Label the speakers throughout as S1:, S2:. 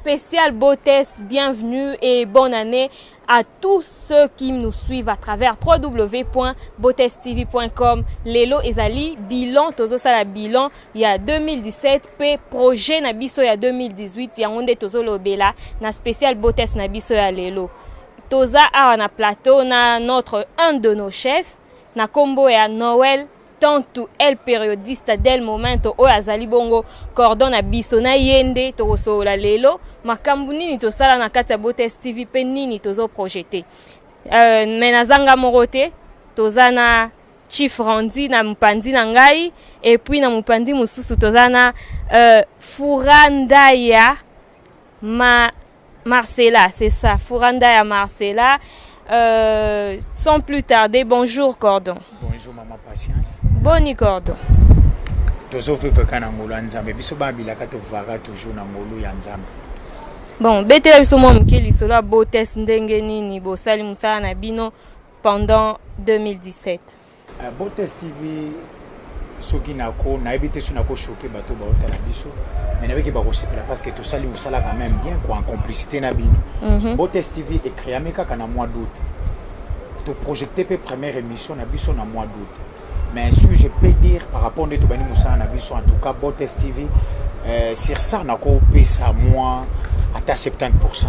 S1: Spécial Botes, bienvenue et bonne année à tous ceux qui nous suivent à travers www.botestv.com. Lelo ezali bilan, tozosala bilan ya 2017 pe projet na biso ya 2018, yango nde tozolobela na spécial Botes na biso ya lelo. Toza awa na plateau na notre un de nos chefs na kombo ya Noël Tantu, el periodista del momento, oyo azali bongo cordon na biso. Na ye nde tokosolola lelo makambo nini tosala na kati ya Botes TV mpe nini tozoprojeter. Mais nazanga moko te, toza na Chief Randi na mopandi na ngai, et puis na mopandi mosusu toza na Furandaya ma Marcela, c'est ça, Furandaya Marcela. Sans plus tarder, bonjour Cordon.
S2: Bonjour maman Patience.
S1: Boni Cordon?
S2: Tozovivre kaka na ngolu ya Nzambe. Biso babilaka, tovaka toujours na ngolu ya Nzambe.
S1: Bon, betela biso mwa moke lisolo ya Botes, ndenge nini bosali mosala na bino pendant 2017.
S2: Botes TV, soki nako nayebi te soki nakochoquer bato baotala biso, mais nayebiki bakosepela parce que tosali mosala quand même bien quoi, en complicité na bino. Botes TV ecréami kaka na mois d'août, toprojeter mpe première émission na biso na mois d'août. Mais si je peux dire par rapport nde tobandi mosala na biso, en tout cas Botes TV, sur ça nakopesa moi ata 70,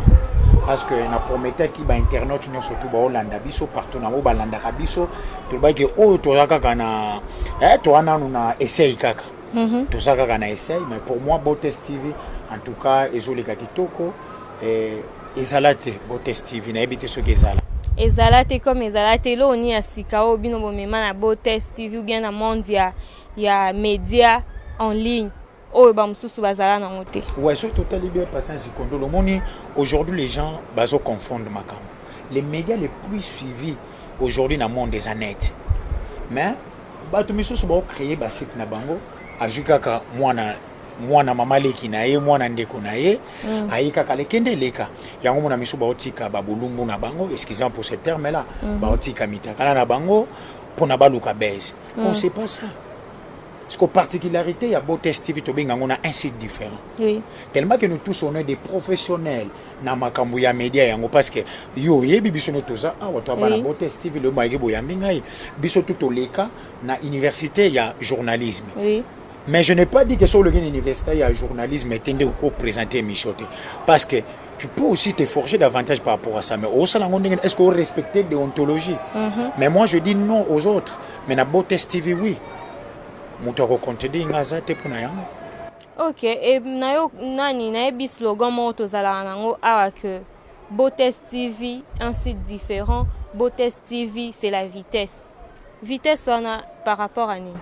S2: parce que naprometaki bainternaute nyonso tu baolanda biso partout nango balandaka biso, tolobaki oyo toza kaka na toza nanu na essai kaka. Toza kaka na essai, mais pour moi Botes TV en tout cas ezoleka kitoko. Ezala te Botes TV, nayebi te soki ezala.
S1: Ezala te, comme ezala te, eloko nini ya sika oyo bino bomema na Botes TV ou bien na monde ya média en ligne oyo bamosusu bazala nango te?
S2: Ouais, soki totali bien, Patience Zikondolo, omoni aujourd'hui les gens bazoconfondre makambo. Les médias les plus suivis aujourd'hui na monde eza net, mais bato misusu baocréer basite na bango, azwi kaka mwana mwana mama leki na ye, mwana ndeko na ye. Aye kaka lekende eleka yango, mona misu baotika babolumbu na bango, excusez pour ce terme là. Baotika mitakala na bango mpona baluka base. Oh, c'est pas ça, parce que particularité ya Botes TV, tobenga yango na un site différent. Tellement que nous tous, on est des professionnels na makambo ya média yango, parce que yo oyebi biso nde toza awa, toa bana. Botes TV lelo bayaki boyambi ngai, biso tu toleka na université ya journalisme. Mais je n'ai pas dit que sur le université ya journalisme te nde okoprésenter émission te, parce que tu peux aussi te forger davantage par rapport à ça. Mais osala yango ndenge, est ce que orespecter déontologie? Mais moi je dis non aux autres, mais na Botes TV, oui, moto akocontredire nga aza te mpona yango.
S1: Ok, e na yo nani nayebi slogan moko tozalaka nango awa que Botes TV, un site différent, Botes TV, c'est la vitesse. Vitesse wana par rapport à nini?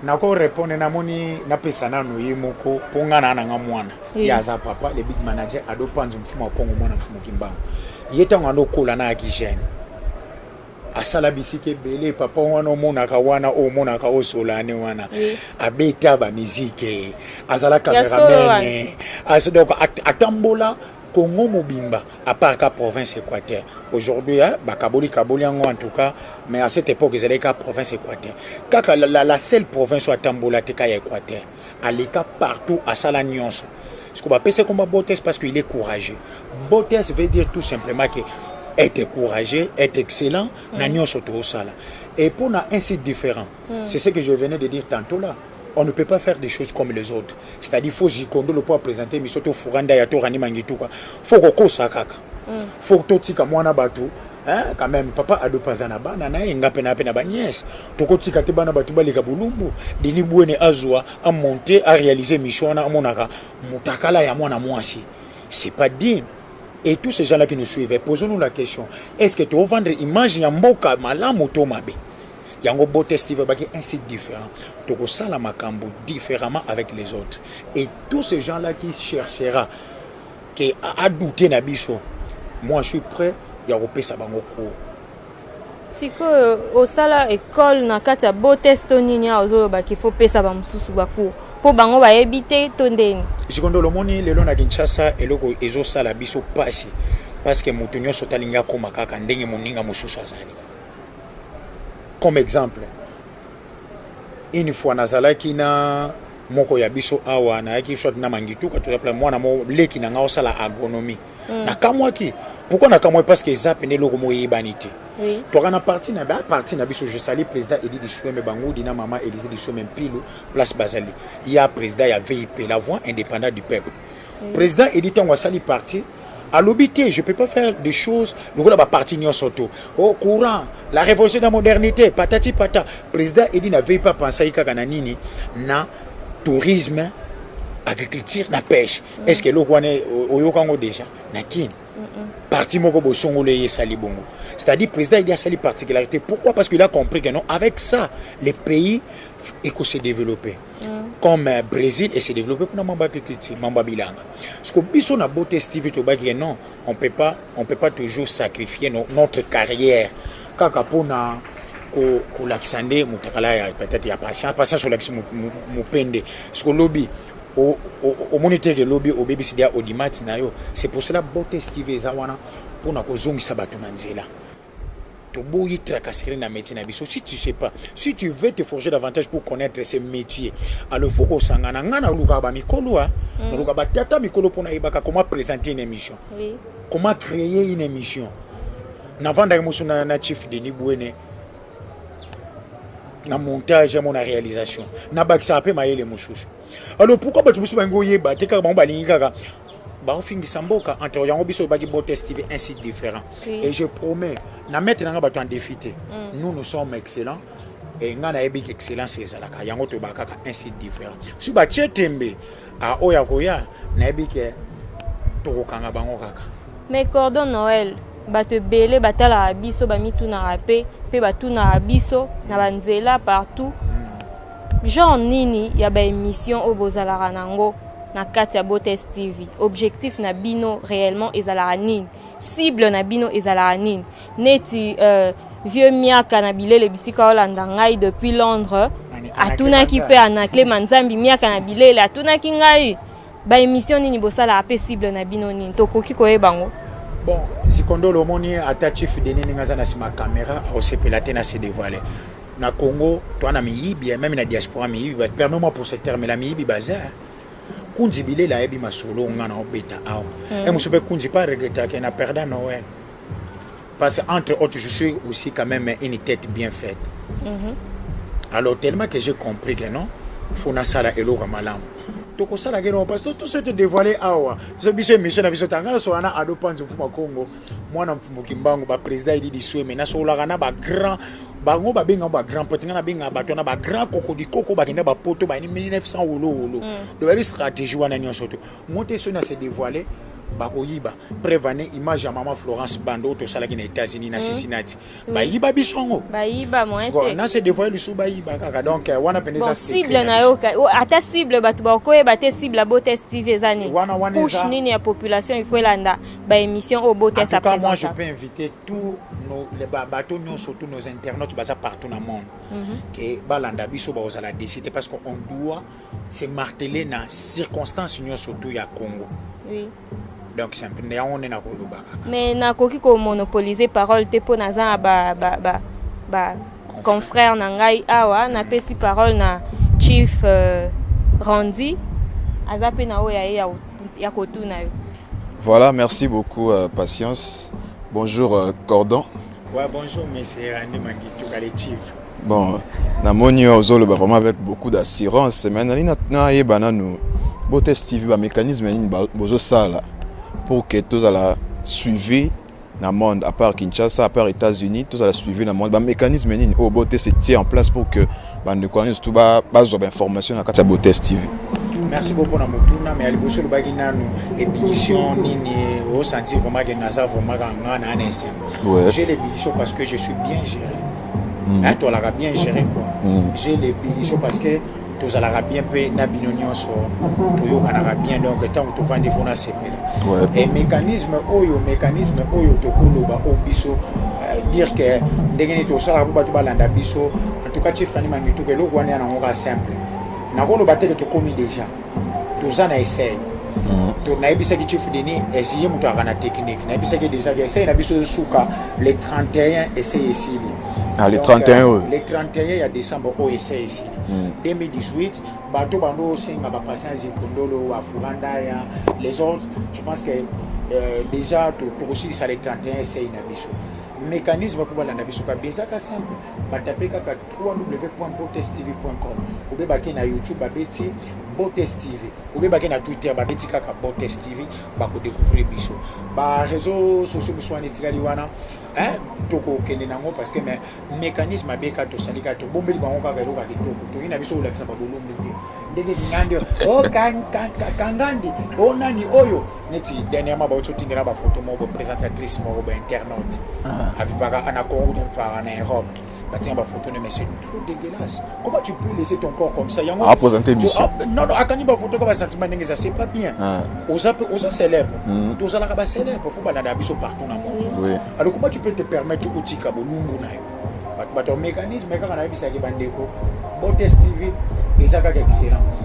S2: Nakorépondre, namoni napesa nanu ye moko mpo nga na nanga mwana. Ye aza papa, le big manager Ado Panzo, mfumu ya Kongo, mwana mfumu Kimbangu. Ye ntango andokola na ayaki jeune, asala bisika ebele. Papa wana omonaka wana, oyo omonaka osolane wana. Abeta bamizike, azala
S1: Ya solo.
S2: cameraman. Donc atambola Congo mobimba, à part ka province Équateur. Aujourd'hui, hein, bakaboli kaboli yango en tout cas, mais à cette époque ezalaki ka province Équateur kaka, la seule province oyo atambola te ka ya Équateur. Aleka partout, asala nyonso. Parce que bapesa komba Botes parce qu'il est courageux. Botes veut dire tout simplement que être courageux, être excellent na nyonso toosala. Et pour un site différent, c'est ce que je venais de dire tantôt là, on ne peut pas faire des choses comme les autres. C'est-à-dire, faut Zikondolo pour présenter émission to Furanda ya to Rani Mangituka. Faut kokosa kaka. Faut totika mwana bato. Hein, quand même papa Ado paza na bana na ye, nga mpe na mpe na baniese, tokotika te bana bato baleka bolumbu. Denis Bwene azwa amonter, aréaliser mission wana, amonaka motakala ya mwana mwasi, c'est pas digne. Et tous ces gens-là qui nous suivent, posons-nous la question: est-ce que tovendre image ya mboka malamu to mabe? Yango Botes TV baki un site différent, tokosala makambo différemment avec les autres. Et tous ces gens-là qui cherchera ke adouter na biso, moi je suis prêt ya kopesa bango cours.
S1: Sikoyo osala école na kati ya Botes to nini? Awa ozolobaki faut pesa bamosusu bacours mpo bango bayebi te to ndeni?
S2: Sikondo lomoni lelo na Kinshasa, eloko ezosala biso mpasi, parce que moto nyonso talingi akóma kaka ndenge moninga mosusu azali. Comme exemple, une fois nazalaki na Moko ya biso awa nayaki soit na Mangituka, toza pla mwana mo leki na nga osala agronomie. Nakamwaki. Pourquoi nakamwaki? Parce que eza pene eloko moko eyebani te. Toka na parti na ba parti na biso, je salue président Edi Disweme Bangudi na mama Élysée Disweme Mpilu, place bazali. Ya président ya VIP, la voix indépendante du peuple. Président Edi, ntango asali parti, alobi te: je peux pas faire des choses lokola baparti nyonso to au courant la révolution de la modernité, patati pata. Président Edi na VIP apensaki kaka na nini? Na tourisme, agriculture na pêche. Est ce que eloko wana oyokango déjà na Kini? Parti moko bosongolo ye esali bongo, c'est-à-dire président Edi asali particularité. Pourquoi? Parce qu'il a compris que non, avec ça le pays eko se développer comme Brésil et se développer mpona mambo ya agriculture, mambo ya bilanga. Parce que biso na Botes TV tobaki ke non, on peut pas toujours sacrifier notre carrière kaka mpona kolakisa nde motakala ya peut-être ya Patience. Patience olakisi mopende siko lobi omoni te ke lobi obebisi dia audimat na yo. C'est pour cela Botes TV eza wana mpona kozongisa bato na nzela. Toboyi tracasserie na métier na biso. Si tu sais pas, si tu veux te forger davantage pour connaître ce métier, alors faut kosangana. Nga nalukaka bamikolo, a naluka batata mikolo mpona yebaka comment présenter une émission, comment créer une émission. Navandaki mosu na chief Denis Bwene na montage ya mo na réalisation, nabakisaka mpe mayele mosusu. Alors pourquoi bato mosusu balingi oyeba te? Kaka bango balingi kaka baofingisa mboka. Entre yango biso oyebaki Botes TV un site différent. Et je promets na mettre nanga bato en défi te. Nous, nous sommes excellents et ngai nayebi ke excellence ezalaka yango. Toyebaka kaka un site différent. So batie tembe a oyo akoya, nayebi ke tokokanga bango kaka.
S1: Mais Cordon Noël, bato ebele batalaka biso, bamitunaka mpe batunaka biso na banzela partout: genre nini ya baémission oyo bozalaka nango na kati ya Botes TV? Objectif na bino réellement ezalaka nini? Cible na bino ezalaka nini? Neti vieux Miaka na bilele, bisika olanda ngai depuis Londres, atunaki mpe Anacle Manzambi Miaka na bilele, atunaki ngai baémission nini bosalaka mpe cible na bino nini. Tokoki koyeba yango?
S2: Bon, Zikondolo, omoni ata chief Denis ndenge aza na nsima caméra, akosepela te na se dévoile. Na Congo toa na miyibi, même na diaspora miyibi. Permets moi pour ce terme la, miyibi baza. Kunzi bilela ayebi masolo nga na obeta awa. E mosu mpe kunzi pas regrettake na perda Noël, parce que entre autres je suis aussi quand même une tête bien faite. Alors tellement que j'ai compris que non, faut nasala eloko ya malamu, tokosalaka eloko, parce que tout te dévoilé awa. Biso biso émission na biso tanga, nasola na Ado Panzo Mfuma Congo, mwana Mfumuki Mbangu, baprésident Edi Disweme. Nasololaka na bagrand, bango babenga bagrand pote. Nga nabengaka bato wana bagrand kokodi koko, bakenda bapoto bani 1900 wolo wolo. Donc bayebi stratégie wana nyonso. To mo te, soki na se dévoilé, bakoyiba. Preuve ane, image ya mama Florence Bando oyo tosalaki na États-Unis na Cincinnati, bayiba biso yango.
S1: Bayiba moyen te.
S2: Na se dévoile lisusu, bayiba kaka. Donc wana pene eza
S1: cible na yo. Ata cible, bato bakoyeba te cible ya Botes TV eza nini, couche nini ya population il faut elanda baémission oyo Botes.
S2: En tout cas, moi je peux inviter tous nos bato nyonso, tous nos internautes baza partout na monde, ke balanda biso, bakozala décider, parce qu'on doit se marteler na circonstance nyonso tu ya Congo. Donc simple, yango nde nakoloba kaka.
S1: Mais nakoki komonopoliser parole te mpo naza na ba confrère na ngai awa. Napesi parole na chief Randi, aza mpe na oyo aye ya kotuna yo.
S3: Voilà, merci beaucoup Patience. Bonjour Cordon.
S2: Ouais, bonjour monsieur Randy Mangituka, le chief.
S3: Bon, namoni oyo ozoloba vraiment avec beaucoup d'assurance, mais nali nayeba nanu Botes TV, bamécanisme nini bozosala pour que tozala suivi na monde, à part Kinshasa, à part États-Unis, tozala suivi na monde? Bamécanisme nini oyo Botes etie en place pour que bandeko wana surtout bazwa bainformation na kati ya Botes TV?
S2: Merci beaucoup na motuna. Mais ya liboso olobaki nanu ébullition nini, osentir vraiment ke naza vraiment kaka nga na ana esengo. J'ai l'ébullition parce que je suis bien géré. Hein, tozalaka bien géré quoi. J'ai l'ébullition parce que tozalaka bien mpe na bino nyonso, toyokanaka bien. Donc ntango tovandi, fo nasepela. Et mécanisme oyo tokoloba oyo biso, dire que ndenge nini tosalaka mpo bato balanda biso, en tout cas chief Kani Mangituka, eloko wana ya nango ka simple. Nakoloba te ke tokomi déjà, toza na essai. To nayebisaki chief Denis, esi ye moto aka na technique, nayebisaki déjà ke essai na biso ezosuka le 31, essai esili.
S3: Ah, le 31 oyo.
S2: Le 31 ya décembre oyo esa esili 2018. Bato bando osenga bapatient Zikondolo, Bafurandaya, les autres, je pense que déjà tokosilisa le 31 esei na biso mécanisme mpo balanda biso. Kabi ezaka simple, batape kaka www.botestv.com, obe bake na YouTube, babeti Botes TV, obe bake na Twitter, babeti kaka Botes TV, bakodécouvrir biso. Baréseau sociaux biso wana etikali wana, tokokende nango parce que, mais mécanisme abeka, tosali kaka, tobombeli bango kaka eloko ya kitoko. Toyi na biso kolakisa babolumbu te ndenge kingandi o kangandi o nani oyo. Neti dernièrement bauti otindela bafoto moko, présentatrice moko ba internaute avivaka na Congo, avivaka na Europe, batinga bafoto ne, mais c'est trop dégueulasse. Comment tu peux laisser ton corps comme ça? Yango
S3: A présenter émission.
S2: Non, non, akangi bafoto ka basentiment ndenge eza, c'est pas bien. Oza mpe oza célèbre, tozalaka bacélèbre mpo balanda biso partout na monde. Alors comment tu peux te permettre otika bolumbu na yo? Bato bato mécanisme kaka nayebisaki bandeko, Botes TV eza kaka excellence.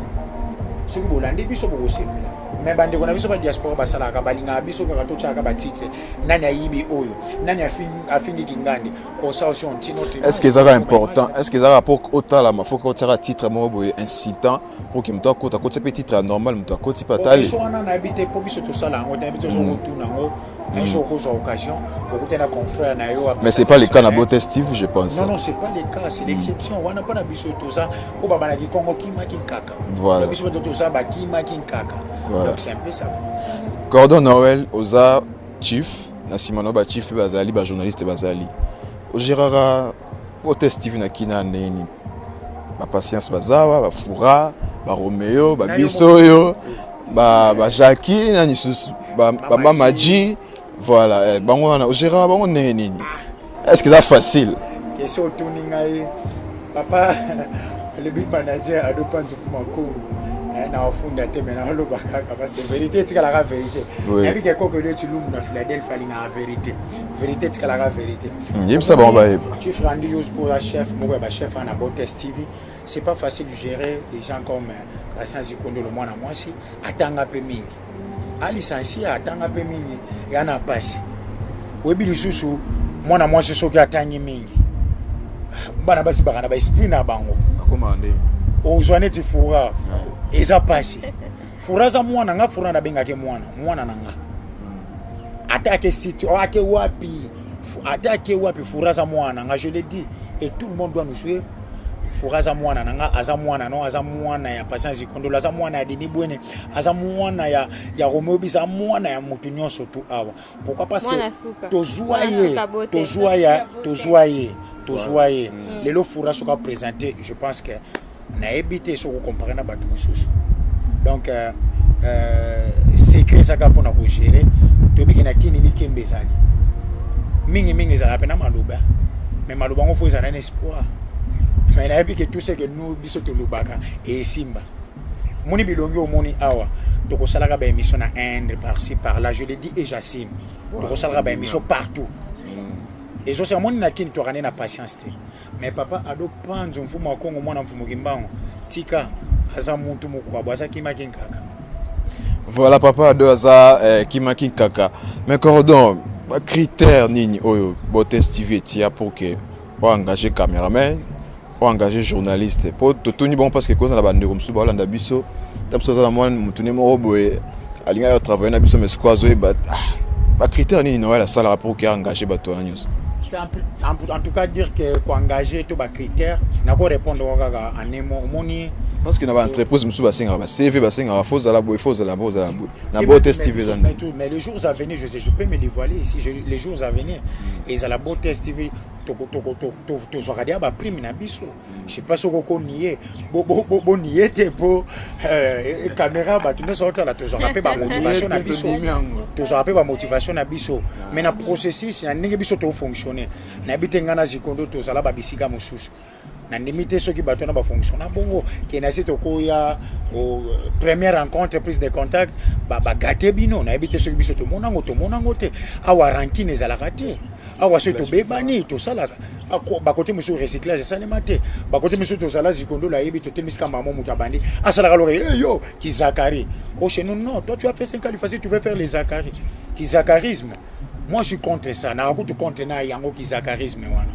S2: Soki bolandi biso, bokosepela. Mais bandeko na biso badiaspora basalaka, balingaka biso kaka totyaka batitre: nani ayibi oyo, nani afingiki ngandi, osa aussi on tient notre
S3: Est ce que ezaka important? Est ce que ezaka mpo otalama, faut otiaka titre moko boye incitant pour que moto akota, akotia mpe titre ya normal, moto akoti mpe atali?
S2: Question wana nayebi te, mpo biso tosala yango te. Nayebi te, ozokotuna yango un jour, okozwa occasion okutana confrère na yo.
S3: Mais c'est pas le cas na Botes TV, je pense.
S2: Non, non, c'est pas le cas, c'est l'exception wana. Mpo na biso toza oyo babanaki Kongo kimaki nkaka.
S3: Voilà.
S2: Biso bato toza bakimaki nkaka. Donc c'est un peu ça.
S3: Cordon Noël, oza chief, na nsima na yo bachief mpe bazali, bajournaliste bazali. Ogéraka Botes TV na kina ndenge nini? Bapatience bazawa, bafura, baromeo, babiso oyo, bajaki na lisusu, bamama G, voilà, bango wana ogéraka bango ndenge nini? Est ce que eza facile?
S2: Question otuni ngai, papa, le big manager Ado Panzuku Makulu, na wafunda te, mais naoloba kaka parce que vérité etikalaka vérité. Nayebi ke koko elio Chilumbu na Philadelphie alingaka vérité. Vérité etikalaka vérité.
S3: Yebisa bango bayeba.
S2: Chief Randy Yos, pour la chef moko ya bachef wana Botes TV, c'est pas facile de gérer des gens comme Patient Zikondolo, mwana mwasi atanga mpe mingi, alicencie, atanga mpe mingi, ya na mpasi. Oyebi lisusu mwana mwasi soki atangi mingi, bana basi baka na baesprit na bango.
S3: Akoma nde
S2: Ozwa neti Fura, eza mpasi. Fura aza mwana nga, Fura nabengaki mwana, mwana na nga. Ata ake site ake wapi, ata ake wapi, Fura aza mwana na nga, je le dis et tout le monde doit nous suivre. Fura aza mwana na nga, aza mwana no, aza mwana ya Patient Zikondolo, aza mwana ya Denis Bwene, aza mwana ya Romeo Bisa, aza mwana ya motu nyonso tu awa. Pourquoi? Parce que tozwa ye, tozwa ye, tozwa ye, tozwa ye. Lelo Fura soki aprésente, je pense que nayebi te soki ocompare na bato mosusu. Donc secret ezaka mpona kogérer. Toyebiki na kini likembe ezali mingimingi, ezalaka mpe na maloba, mais maloba yango faut ezala na espoir. Mais nayebi ke tout ce que nous, biso tolobaka esimba. Moni bilongi omoni awa, tokosalaka baémission na Inde, par-ci par-là, je le dis et j'assume, tokosalaka baémission partout. Ezosala moni na kini tokande na patience te. Mais papa Ado Panzo, mfumu wa Kongo, mwana mfumu Kimbango, tika aza mutu mokwabo, aza kimaki nkaka.
S3: Voilà, papa Ado aza kimaki nkaka. Mais Cordon, bacritère nini oyo Botes TV etia pour que oengage cameraman, oengage journaliste? Po totuni bongo parce que kozala bandeko mosusu baolanda biso, ta mosusu aza na mwana motu ne moko boye alingaki atravaille na biso, mais sikoyo azoyeba bacritère nini Noel asalaka pour que engage bato wana nyonso.
S2: En tout cas, dire que koengage to bacritère, nako répondre kaka en un mot, omoni.
S3: Parce que na baentreprise mosusu basengaka baCV, basengaka faut ozala boye, faut ozala boye, ozala boye. Na Botes TV eza
S2: nde? Mais les jours à venir, je sais, je peux me dévoiler ici, les jours à venir ezala Botes TV. Tozwaka dia baprime na biso. Je sais pas soki okonie bonie te, mpo caméra bato nyonso otala. Tozwaka mpe bamotivation na biso, tozwaka mpe bamotivation na biso, mais na processus na ndenge biso tofonctionne, nayebi te. Ngai na Zikondo tozala babisika mosusu, nandimi te soki bato wana bafonctionne bongo ke na se tokoya première rencontre, prise de contact, bagate bino. Nayebi te soki biso tomonango, tomonango te. Awa rancune ezalaka te. Awa soki tobebani, tosalaka bakote mosusu recyclage esalema te. Bakote mosusu tozala Zikondolo ayebi, totemisika mamo, moto abandi asalaka loka hey, yo kizakari. Oh, chez nous non. Toi, tu as fait 5 ans facile, tu veux faire les zakari, kizakarisme. Moi, je suis contre ça. Nakakutu contre na yango kizakarisme wana.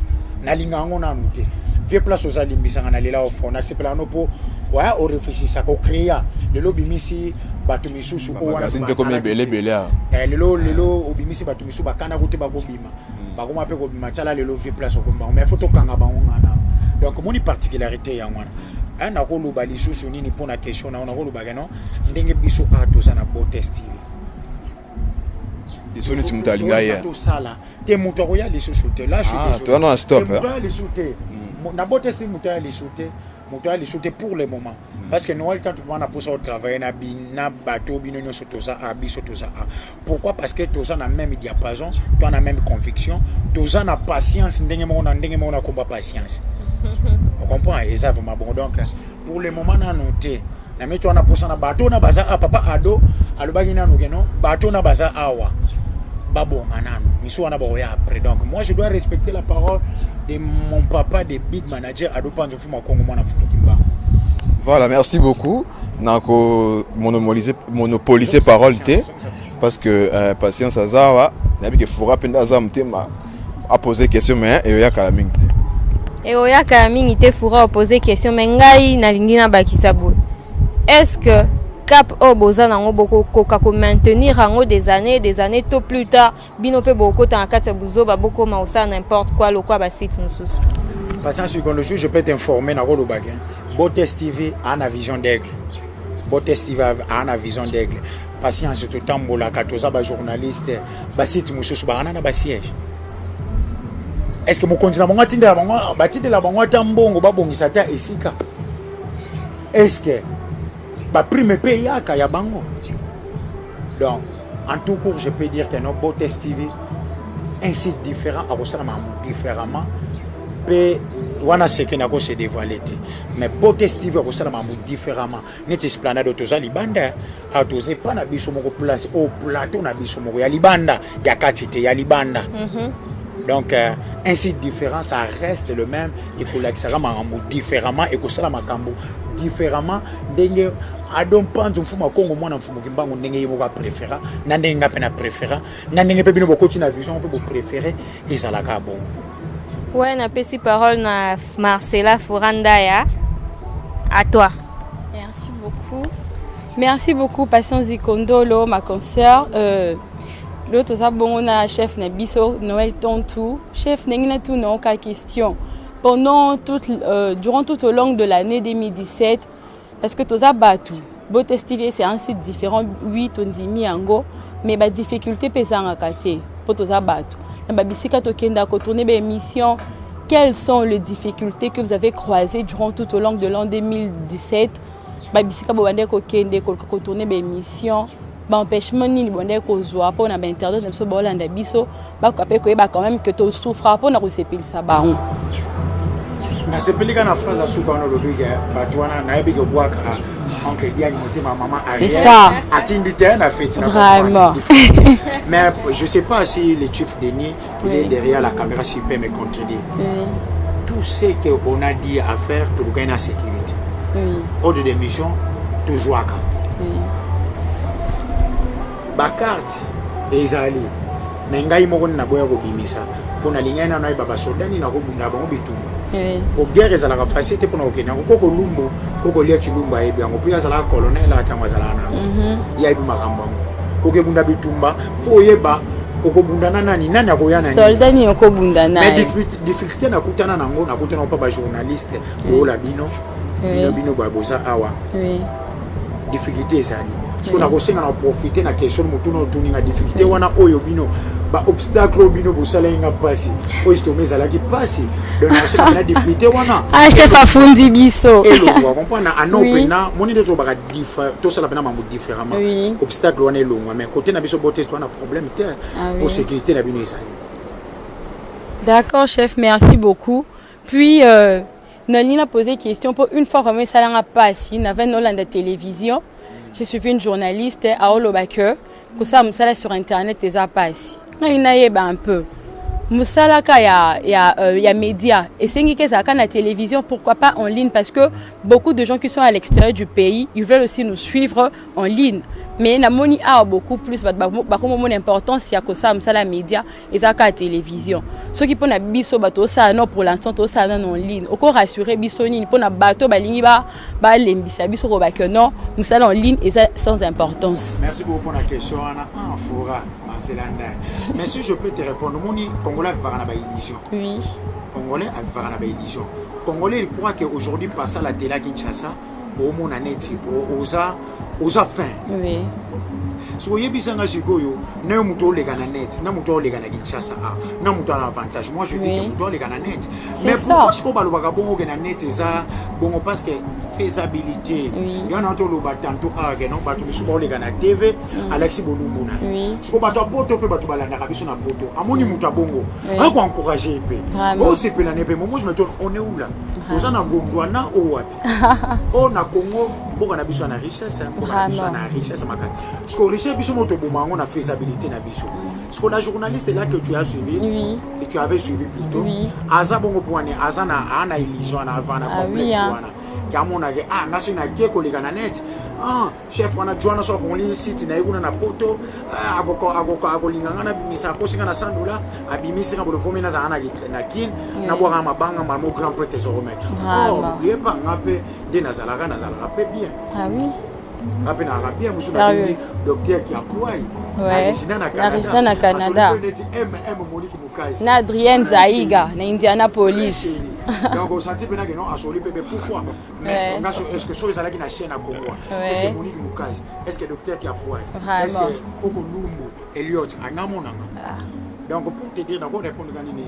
S2: Nalinga yango nanu te. Vie place oza limbisanga na lela ofo nasepela no mpo waya oreflechisaka ocréa lelo obimisi bato misusu oyo wana
S3: Magazine mpe komi ebele ebele awa.
S2: Eh, lelo lelo obimisi bato misusu bakana te bakobima, bakoma mpe kobima. Tala lelo vie place okomi bango, mais faut tokanga bango ngana. Donc omoni particularité yango wana. Nakoloba lisusu nini mpona question na yo? Nakolobaka no ndenge biso awa toza na Botes TV.
S3: So neti moto alinga ye.
S2: Tosala te, moto akoya lisusu te. Là, je suis
S3: Ah,
S2: désolé.
S3: toza na stop,
S2: Te, moto
S3: hein.
S2: aya lisusu te. Na Botes TV, moto aya lisusu te, moto aya lisusu te pour le moment, parce que Noël, quand wana mposa otravaille na na bato bino nyonso toza a biso toza a. Pourquoi? Parce que toza na même diapason, toza na même conviction, toza na patience ndenge moko na ndenge moko na komba patience. On comprend, eza vraiment bon. Donc pour le moment nano te. Na mito wana mposa na bato na baza a papa Ado alobaki nano ke no bato na baza awa babonga nano, miso wana bakoya après. Donc moi, je dois respecter la parole de mon papa, de big manager Ado Panzo Fuma Kongo mwana Mfumu Kimbangu.
S3: Voilà, merci beaucoup. Nako monopoliser parole te parce que Patience azawa, nayebi ke Fura mpenza aza motema aposer question, mais eyoyakala mingi te.
S1: Eoyaka mingi te. Fura opose question, mais ngai nalingi nabakisa boye: est ce que cap oyo boza nango, bokokoka komaintenir yango des années, des années, to plus tard bino mpe bokokota na kati ya buzoba, bokoma kosala n'importe quoi lokwa basite mosusu?
S2: Patience, le jour je peux t'informer, nakolobaka Botes TV a na vision d'aigle. Botes TV a na vision d'aigle. Patience, totambolaka, toza bajournaliste. Basite mosusu bakana na basiège. Est ce que mokonzi na bango atindela bango, batindela bango ata mbongo babongisa ata esika? Est ce que baprime mpe eyaka ya bango? Donc en tout court, je peux dire que no Botes TV, un site différent, akosala makambo différemment mpe wana seke nakose dévoiler te, mais Botes TV akosala makambo différemment. Neti esplanade oyo toza libanda awa, toza epa na biso moko, place oyo plateau na biso moko ya libanda, ya kati te, ya libanda. Donc un site différent, ça reste le même. Ekolakisaka makambo différemment, ekosala makambo différemment ndenge Ado Mpanzu Mfumu Kongo mwana Mfumu Kimbangu, ndenge ye moko apréféra, na ndenge nga mpe na préféra, na ndenge mpe bino bokoti na vision mpe bopréféré, ezalaka bongo.
S1: Ouais, napesi parole na Marcela Furandaya. À toi.
S4: Merci beaucoup. Merci beaucoup, Patience Zikondolo, ma consoeur. L'autre, ça, bon, on a chef na biso, Noël Tontou. Chef, ndenge tout n'a aucune question. Durant tout au long de l'année 2017, parce que toza batu, Botes TV, c'est un site différent, oui, tondimi yango, mais ba difficulté pe ezangaka te, po toza batu. Na ba bisika tokenda ko tourner ba émission, quelles sont les difficultés que vous avez croisées durant tout au long de l'an 2017? Babisika bobandeki kokende koluka kotourne baémission, baempêchement nini bobandeki kozwa mpona bainternet na biso baolanda biso, bakoka mpe koyeba quand même que tosouffra mpona kosepelisa bango?
S2: Nasepeli kaka na phrase asuka wana olobi ke bato wana nayebi ke obwaka oncle Diagne motema mama.
S4: C'est ça.
S2: Atindi te na feti.
S4: Vraiment.
S2: Mais je sais pas si le chief Denis, il est derrière la caméra, s'il peut me contredire. Tout ce qu'on a dit à faire, tolukai na sécurité, ordre de mission tozwaka, bacarte ezali, me ngai moko nde naboya kobimisa mpo nalingai nano nayeba basoda nini nakobunda bango bitumba. Po guerre ezalaka facile te mpona kokende yango. Koko Lumbu, koko lia Chilumbu ayebi yango mpo ye azalaka colonel. Ntango azalaka nano, ye ayebi makambo yango. Kokebunda bitumba, fo oyeba okobunda na nani, nani akoya na nini.
S4: Soldat nini okobunda na
S2: Mais
S4: ye.
S2: Difficulté nakutana nango, nakutana mpa bajournaliste lokola bino, bino bino boya boza awa. Difficulté ezali so nakosenga na profite na question motuna otuninga. Difficulté wana oyo bino, baobstacle oyo bino bosalaki nga mpasi, oyo estoma ezalaki mpasi, donc nakosenga na difficulté wana.
S4: Ah, chef afundi biso.
S2: Elongwa, comprendre ano. Mpena moni nde tolobaka tosala mpena mambo différemment. Obstacle wana elongwa, mais côté na biso Botes wana problème te. Po sécurité na bino ezali.
S4: D'accord, chef, merci beaucoup. Puis, Nalina posé question pour une fois vraiment ça l'a passé, n'avait non la télévision. J'ai suivi une journaliste à Oloba que ça mosala sur internet eza pasi. Ngai nayeba un peu. Mosalaka ya média esengi ke ezalaka na télévision, pourquoi pas en ligne? Parce que beaucoup de gens qui sont à l'extérieur du pays, ils veulent aussi nous suivre en ligne. Mais namoni awa beaucoup plus bato bakomomona importance ya kosala mosala ya média ezalaka ya télévision. Soki mpona biso bato osala, non, pour l'instant tosala nano en ligne. Okorassure biso nini mpona bato balingi balembisa biso kobake non, mosala en ligne eza sans importance?
S2: Merci beaucoup pour la question wana. Ah, Fora Marcel Andai, mais si je peux te répondre, omoni, Congolais avivaka na baillusion. Congolais avivaka na baillusion. Congolais, il croit que aujourd'hui, pasa la télé à Kinshasa, omona neti oza fin. Soki oyebisanga sikoyo, na yo moto oleka na net, na moto oleka na Kinshasa, a na moto ana avantage? Moi, je dis que moto oleka na net.
S4: C'est
S2: Mais
S4: ça.
S2: pourquoi sikoyo balobaka bongo ke na net eza bongo? Parce que faisabilité yana, toloba tantôt awa ke non, bato mosusu baoleka na TV, Alexi Bolumbu na ye. Sikoyo bato ya poto mpe, bato balandaka biso na poto, amoni moto ya bongo, akoencourage ye mpe, osepela ne mpe. Momo, je me tourne, on est où là? Toza na Gondwana o wapi? O na Congo, mboka na biso ya na richesse, mboka na biso ya na richesse makasi. Siko richesse biso mo toboma yango na faisabilité na biso. Siko la journaliste là que tu as suivi, que tu avais suivi plutôt, aza bongo mpo wane aza na aa na illusion wana, ava na complexe wana ke amonake: ah, nga soki nakie koleka na net, ah, chef wana jwana so afongoli site na ye kuna na poto, ah, akolinga nga nabimisa, akosinga na 100 dollar, abimisi nga bolo, vomi nazala na Kine, nabwaka mabanga malmo grand prêtre Zoromec. Oh, n'oubliez pas, nga mpe nde nazalaka mpe bien. Nga mpe nazalaka bien. Mosusu
S4: Sérieux?
S2: nabengi docteur Kiakwai na Regina na
S4: Na Regina na Canada.
S2: Asoli mpe neti mm Monique Mokazi.
S4: Na Adrienne Zaiga na Indianapolis.
S2: Donc osenti mpena ke non, asoli mpe. Mais pourquoi? Mais nga est ce que soki ezalaki na chaîne ya Congo, est ce que Monique Mokazi, est ce que docteur Kiakwai, est ce que Koko Lumbu Eliot anga monanga? Donc pour te dire, nako répondre ka nini,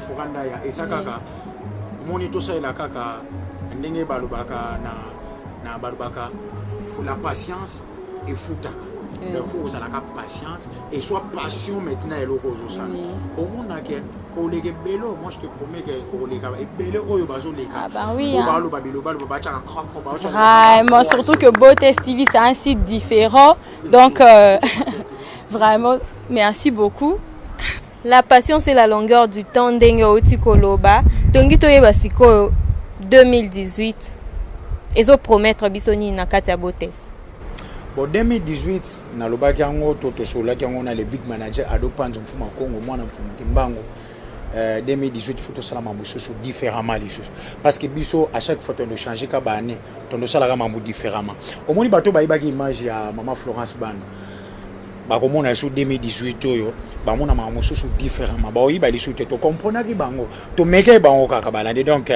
S2: Furanda ya eza kaka omoni, tosalela kaka ndenge balobaka na balobaka la patience efutaka. Donc faut ozalaka patiente et soit passion. Maintenant, eloko ozosala, omonake oleka ebele. Moi, je te promets ke oleka ebele oyo bazoleka.
S4: Ah bah oui,
S2: oyo
S4: hein.
S2: baloba biloba loba, batiaka crocro.
S4: Vraiment, surtout que Beauté TV, c'est un site différent. Donc, vraiment, merci beaucoup.
S1: La patience et la longueur du temps, ndenge outi koloba, tongi toyeba sikoyo 2018 ezopromettre biso nini na kati ya Botese?
S2: Bon, 2018, nalobaki yango to tosololaki yango na le big manager Ado Panzo Mfuma Congo, mwana Mfumu Kimbango. 2018, faut tosala mambo lisusu différemment lisusu, parce que biso, à chaque fois tondo change ka baane, tondosalaka mambo différemment. Omoni, bato bayibaki image ya mama Florence Bando, bakomona lisusu 2018 oyo, bamona makambo mosusu différemment, baoyiba lisusu te. Tokomprenaki bango, tomekaki bango kaka balandi. Donc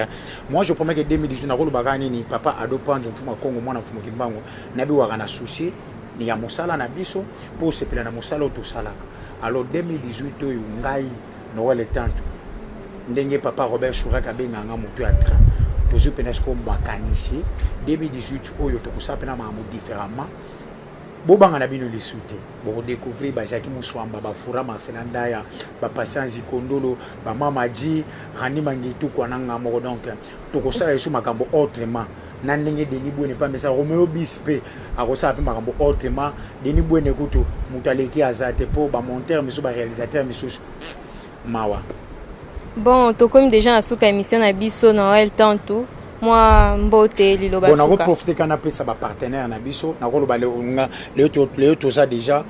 S2: moi, je promets que 2018, nakolobaka nini, papa Ado Panzo Mfuma Kongo, mwana Mfumu Kimbango, nabiwaka na souci ya mosala na biso mpo osepela na mosala oyo tosalaka. Alors 2018 oyo, ngai Noel Tanto, ndenge papa Robert Chourak abenganga moto ya train, tozwi mpena sikoyo makanisi. 2018 oyo, tokosala mpena makambo différemment. Bobanga na bino lisu te, bokodécouvrir bajaki Muswamba, bafura Marcela Ndaya, bapatient Zikondolo, bamama Ji Randi Mangitukwa na nga moko. Donc tokosala lisusu makambo autrement na ndenge Denis Bwene mpe amesa Romeo bis mpe akosala mpe makambo autrement. Denis Bwene kutu moto aleki aza te, mpo bamonteur misusu, baréalisateur misusu, mawa.
S1: Bon, tokomi déjà na suka émission na biso. Noel Tantu, mwa mbote, liloba
S2: Bon,
S1: suka.
S2: Nakoprofite kaka napesa bapartenaire na biso. Nakoloba lelo toza déjà,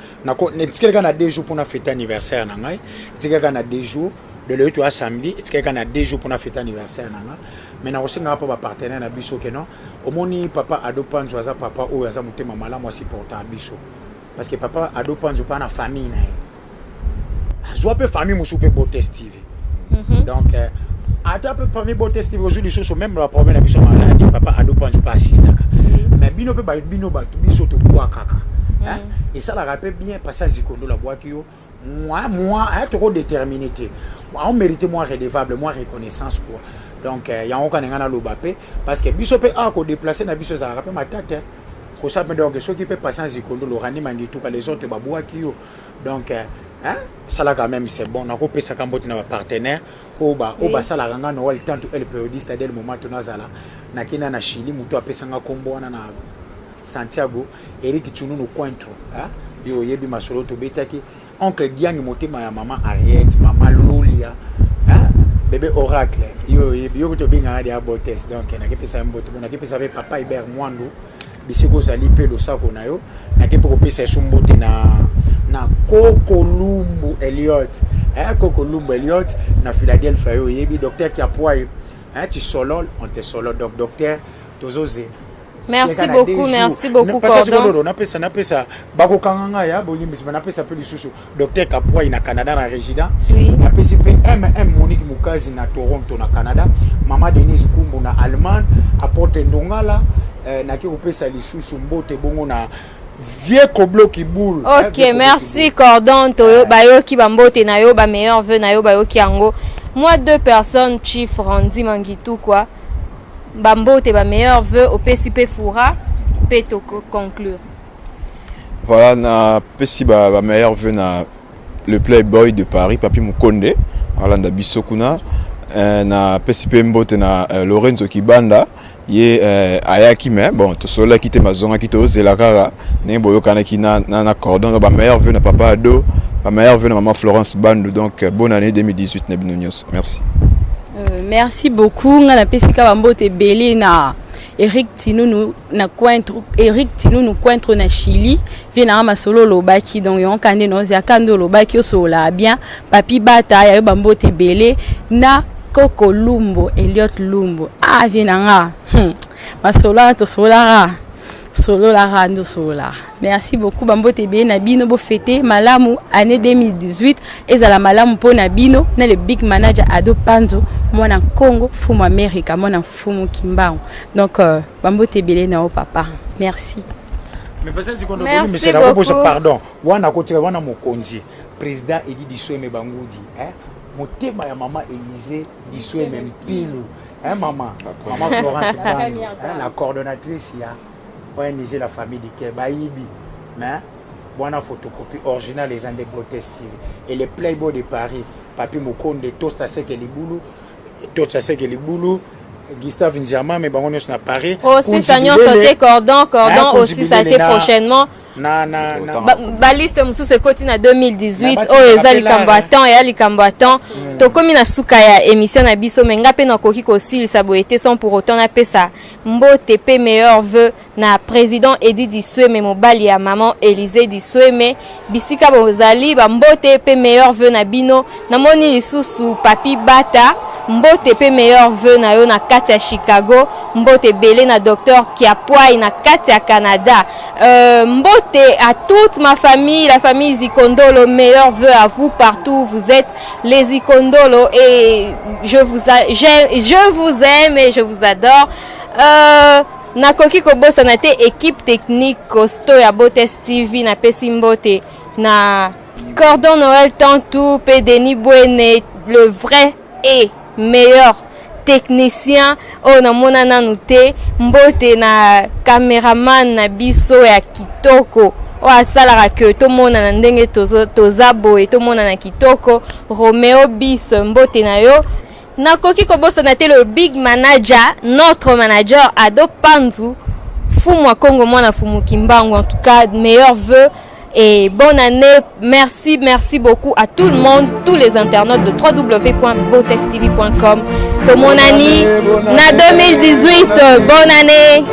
S2: etikali kaka na 2 jours mpona fête anniversaire na ngai. Etikali kaka na 2 jours de lelo, toya samedi, etikali kaka na 2 jours mpona fête anniversaire na ngai. Mais nakosengaka mpo bapartenaire na biso ke non, omoni, papa Ado Panzo aza papa oyo aza motema malamu, asupporta biso, parce que papa Ado Panzo mpa na famille na ye, azwa mpe famille mosusu mpe Botes TV. Donc ata mpe parmi Botes TV, ozwi lisusu même baproblème na biso ya maladi, papa Ado Panzo mpe assistaka. Mais bino mpe bino bato biso tobwakaka, esalaka mpe bien. Passage Zikondola abwaki yo, moi tokodétermine te, aomérite moi redevable, moi reconnaissance quoi. Donc yango kaka na ngai naloba mpe, parce que biso mpe awa kodéplace na biso ezalaka mpe matata kosala mpe. Donc soki mpe Patience Zikondolo, Randi Mangituka, les autres babwaki yo, donc hein, salaka même, c'est bon. Nakopesaka mbote na bapartenaire oyo basalaka nga Noel Tanto el periodiste. Dès le moment to nazala nakenda na Chili, moto apesanga nkombo wana na Santiago, Eric Chununu Cointro, yo oyebi masolo tobetaki, oncle Diangi, motema ya mama Ariette, mama Lolia. Philadelphia, hein? Bébé Oracle, yo oyebi, yo kutu obengaka deya Botes. Donc nakepesa ye mbote. Bon, nakepesa mpe papa Hubert Mwandu, bisika ozali mpe losako na yo. Nake mpe kopesa yesu mbote na Koko Lumbu Eliot, eh, Koko Lumbu Eliot na Philadelphia, yo oyebi docteur Kiapwai, hein, tu solol, on te solol. Donc docteur, tozozela.
S1: Merci beaucoup, merci beaucoup, Cordon.
S2: Napesa bakokanga ngai ya bolimbisi, me napesa mpe lisusu docteur Kapwai na Canada, na Régida. Napesi mpe Monique Mukazi na Toronto, na Canada, mama Denise Kumbu na Allemagne, Apotre Ndongala. Naki kopesa lisusu mbote bongo na vieux Koblo Kibul.
S1: Ok, merci Cordon. Toyo bayoki bambote na yo, bameilleurs vœux na yo, bayoki yango. Moi, deux personnes, Chief Randy Mangitu, quoi. Bambote, bameilleurs vœux, opesi mpe fura mpe toconclure.
S3: Voilà, napesi bameilleurs vœux na le Playboy de Paris, Papi Mukonde, alanda biso kuna. Napesi mpe mbote na Lorenzo Kibanda, ye ayaki, mais bon, tosololaki te, mazongaki, tozela kaka ndenge boyokanaki na Cordon. Donc bameilleurs vœux na papa Ado, bameilleurs vœux na mama Florence Bandu. Donc bonne année 2018 na bino nyonso, merci.
S4: Merci beaucoup. Nga napesi kaka bambote ebele na Eric Tinunu na Cointro, Eric Tinunu Cointro na Chili, vie nanga masolo olobaki. Donc yango kande noziaka nde olobaki, osolola bien. Papi Bata yayo, bambote ebele na Koko Lumbo, Eliot Lumbo. Ah, vie nanga, masolo wana tosololaka, sololaka nde osololaka. Merci beaucoup, bambote ebele na bino. Bofete malamu, année 2018 ezala malamu mpo na bino. Na le big manager Ado Panzo, mwana Congo, fumu Amerika, mwana mfumu Kimbangu. Donc bambote ebele na yo papa, merci.
S2: Mais parce que Merci beaucoup. Pardon, wana kotika wana mokonzi, président Edi Disweme Bangudi, hein? Motema ya mama Élysée Disweme Mpilu, hein, mama Florence Bandu, hein, la coordonnatrice ya ONG La Famille Dike bayibi. Mais wana photocopie originale eza nde Botes TV. Et le Playboy de Paris, Papi Mokonde, Tosta Seke Libulu, Tosta Seke Libulu, Gustave Nziama, me bango nyonso na Paris.
S1: Osisa nyonso te, Cordon. Cordon, osisa te, prochainement.
S2: Na
S1: Baliste mosusu ekoti na 2018. Oyo eza likambo ya temps, eya likambo ya temps. Tokómi na suka ya émission na biso, me nga mpe nakoki kosilisa boye te sans pour autant napesa mbote mpe meilleurs vœux na président Edi Disweme, mobali ya maman Élysée Disweme. Bisika bozali, bambote mpe meilleurs vœux na bino. Namoni lisusu Papi Bata, mbote mpe meilleurs vœux na yo na kati ya Chicago. Mbote ebele na docteur Kiapwai na kati ya Canada. Mbote à toute ma famille, la famille Zikondolo. Meilleurs vœux à vous partout où vous êtes, les Zikondolo, et je vous aime et je vous adore. Nakoki kobosana te équipe technique costaud ya Botes TV. Napesi mbote na Cordon Noël Tantou mpe Denis Bwene, le vrai et meilleur technicien oyo namona nanu te. Mbote na cameraman na biso ya kitoko oyo asalaka ke tomonana ndenge toza boye, tomonana kitoko, Romeo Bis, mbote na yo. Nakoki kobosana te le big manager, notre manager Ado Panzu, fumu ya Congo, mwana fumu Kimbangu. En tout cas, meilleurs vœux et bonne année. Merci, merci beaucoup à tout le monde, tous les internautes de www.botestv.com. Tomonani na 2018, bonne année.